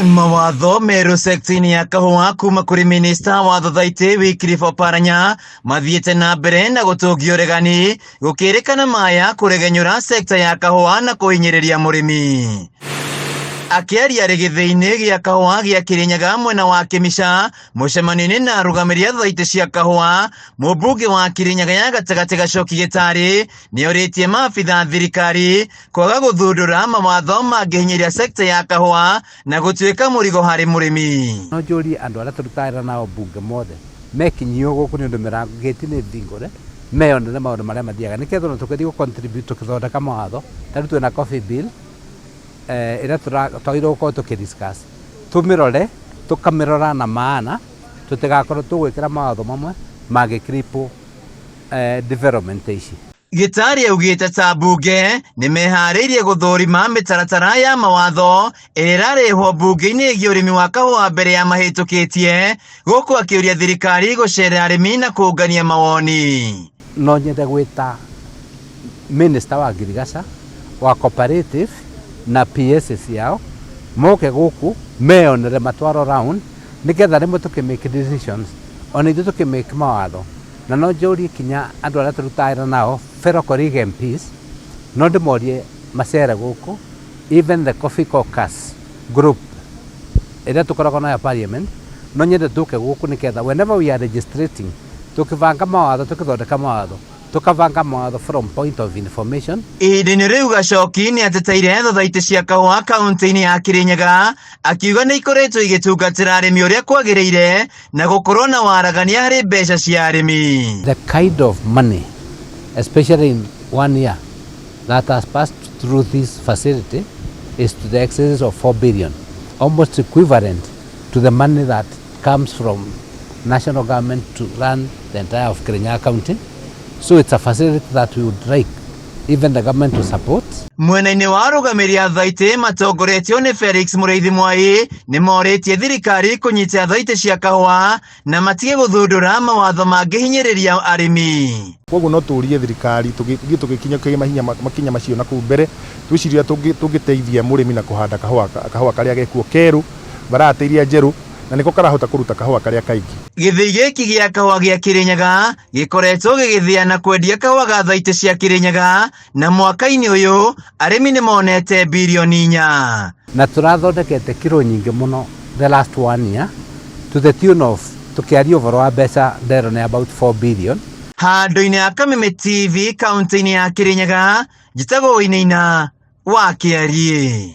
Mawatho merũ sekta-inĩ ya kahũa kuma kũrĩ minista wa thothaitĩ Wycliffe Oparanya mathiĩte na mbere na gũtũngia ũregani, gũkĩrĩkana maya kũregenyũra sekta ya kahũa na kũhinyĩrĩria mũrĩmi. Akĩaria arĩ gĩthĩi-inĩ gĩa kahũa gĩa Kĩrĩnyaga mwena wa Kĩmica mũcemanio-inĩ na arũgamĩrĩri a thothaitĩ cia kahũa, mũmbunge wa Kĩrĩnyaga ya gatagatĩ Gachoki Gĩtarĩ nĩorĩtie maabitha a thirikari kwaga gũthundũra mawatho mangĩhinyĩrĩria sekta ya kahũa na gũtuĩka mũrigo harĩ mũrĩmi. No njũrie andũ arĩa tũrutaga wĩra nao mbunge mothe mekinyio gũkũ nĩ ũndũ mĩrango gĩti nĩ bingũre, meyonere maũndũ marĩa mathiaga, nĩketha ona tũkĩthiĩ gũ contribute tũkĩthondeka mawatho. Ta rĩu twĩna coffee bill ĩrĩa twagĩrĩirwo gũkorwo tũkĩ discuss, tũmĩrore, tũkamĩrora na maana, tũtigakorwo tũgwĩkĩra mawatho mamwe mangĩ cripple development ici. Gĩtarĩ augĩte ta mbunge nĩmeharĩirie gũthũrima mĩtaratara ya mawatho ĩrĩa ĩrarehwo mbunge-inĩ ĩgiĩ ũrĩmi wa kahũa mbere ya mahĩtũkĩtie, gũkũ akĩũria thirikari gũcerera arĩmi na kũngania mawoni. No nyende gwĩta minister wa ngirigaca wa cooperative na PS ciao moke gũkũ meyonere, matwaro round, nĩgetha rĩmwe tũkĩ make decisions, ona ithuĩ tũkĩ make mawatho. Na no njũrie kinya andũ arĩa tũrutaga wĩra nao, fellow colleague MPs, no ndĩmorie macere gũkũ, even the coffee caucus group ĩrĩa tũkoragwo nayo parliament, no nyende tũke gũkũ nĩgetha whenever we are legislating, tũkĩbanga mawatho, tũkĩthondeka mawatho, tũkabanga mawatho from point of information. Ihinda-inĩ rĩu, Gachoki nĩ ateteire thothaitĩ cia kahũa kaunti-inĩ ya Kĩrĩnyaga, akiuga nĩ ikoretwo igĩtungatĩra arĩmi ũrĩa kwagĩrĩire na gũkorwo na waragania harĩ mbeca cia arĩmi. The kind of money, especially in one year, that has passed through this facility is to the excess of 4 billion, almost equivalent to the money that comes from national government to run the entire of Kirinyaga County. So it's a facility that we would like even the government to support. Mwena-inĩ wa arũgamĩrĩri a thaitĩ matongoretio nĩ Felix Mũrĩithi Mwai nĩ morĩtie thirikari kũnyita thaitĩ cia kahũa na matige gũthundũra mawatho mangĩhinyĩrĩria arĩmi. Koguo no tũrie thirikari tũgĩthiĩ tũgĩkinya mahinya makinya macio na kũu mbere, twĩciria tũngĩteithia mũrĩmi na kũhanda kahũa, kahũa karĩa gekuo kerũ, variety iria njerũ, na nĩko karahota kũruta kahũa karĩa kaingĩ. Gĩthĩi gĩkĩ gĩa kahũa gĩa Kĩrĩnyaga gĩkoretwo gĩgĩthĩa na kwendia kahũa ga thaitĩ cia Kĩrĩnyaga, na mwaka-inĩ ũyũ arĩmi nĩ monete birioni 4. Na tũrathondekete kiro nyingĩ mũno the last one year, to the tune of, tũkĩaria ũhoro wa mbeca ndero, nĩ about 4 billion. Handũ-inĩ ha Kameme TV kaunti-inĩ ya Kĩrĩnyaga, njĩtagwo Wainaina wa Kĩariĩ.